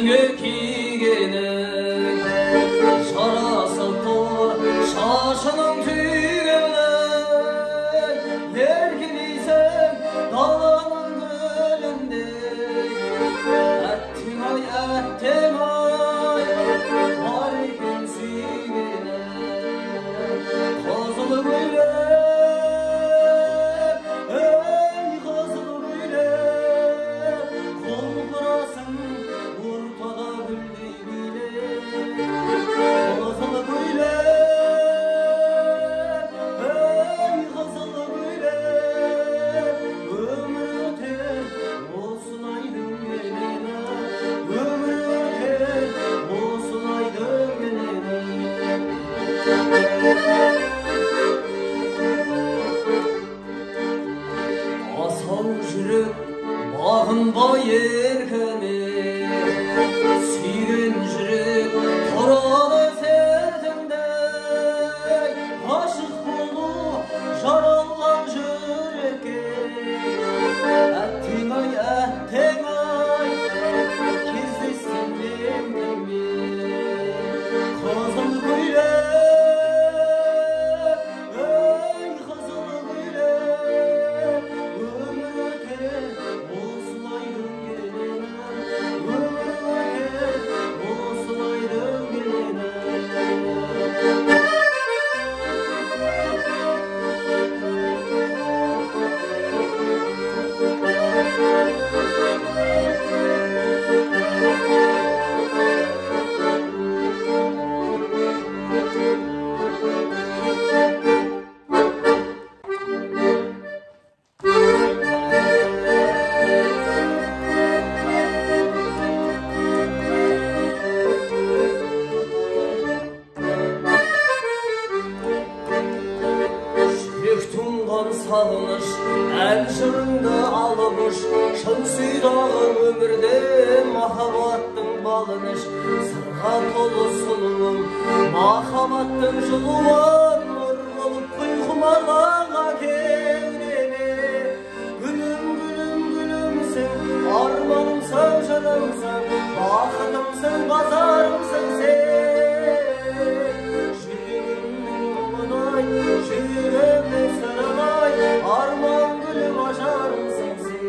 Үстіңе кигенің жарасып тұр шашының түйгені, еркелейсің даланың гүліндей. Әттең ай, әттең ай, бар екен сүйгенің. Қызыл көйлек, ей қызыл көйлек, құлпырасың ортада гүлдей билеп. Қызыл көйлек, ей қызыл көйлек, өмір өтер осылай дөңгеленіп, өмір өтер осылай дөңгеленіп. Асау жүрек бағынбай еркіне, сүйген жүрек тұрады сертінде. Ғашық болу жаралған жүрекке. Әттең ай, әттең ай, кездессем менімен. Қызыл көйлек, ей қызыл көйлек, өмір өтер осылай дөңгеленіп, өмір өтер осылай дөңгеленіп. Жүрек тұнған сағыныш, ән жырыңды алып ұш, шын сүйдағы өмірде махаббаттың балын іш. Сырға толы сұлуым, махаббаттың жылуын, нұр болып құй құмарланған кеудеме. Гүлім, гүлім, гүлімсің, арманымсың, жырымсың, бақытымсың, базарымсың сен. Жүрегімнің мұңын-ай, жүрегімнің сырын-ай, арман гүлім, ажарымсың сен.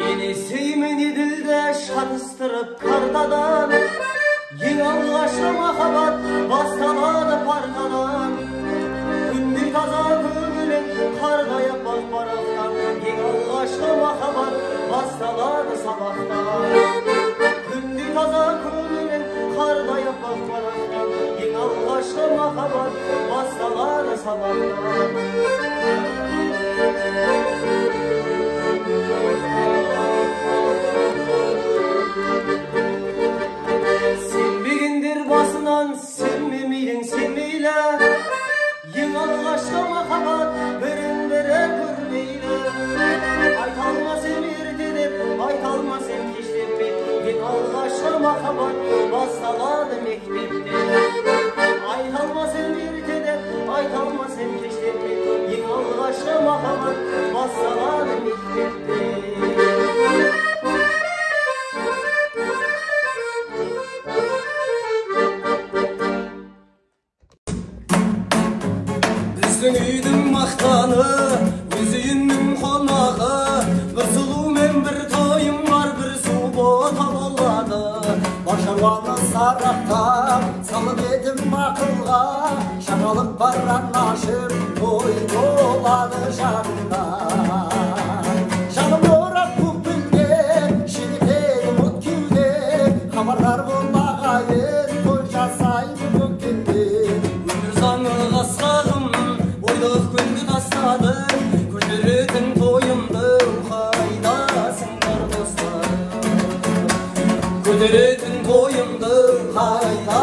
Енисей мен Еділді шатыстырып картадан, ең алғашқы махаббат басталады партадан. Күндей таза көңілің қардай аппақ парақтан, ең алғашқы махаббат басталады сабақтан. Күндей таза көңілің қардай аппақ парақтан, ең алғашқы махаббат басталады сабақтан. Сенбегендер басынан сенбемейдің сенбейлі, ең алғашқы махаббат бірін бірі көрмейлі. Айта алмас ем ерте деп, айта алмас ем кеш деп мен, ең алғашқы махаббат басталады мектепте. Айта алмас ем ерте деп, айта алмас ем кеш деп мен, ең алғашқы махаббат басталады мектепте. Біздің үйдің мақтаны, өз үйімнің қонағы, бір сұлумен бір тойым бар, бір су бота болады. Бар шаруаны сараптап, салып едім ақылға, жаңалық бар анашым, той болады жақында. Жаным орап көк гүлге, шегітеді от кеуде, хабардар бол ағайын, той жасаймын көктемде. Өмір заңы қасқағым, ойлық күнді тастадым, көтеретін тойымды қайдасыңдар достар? Көтеретін тойымды Қайда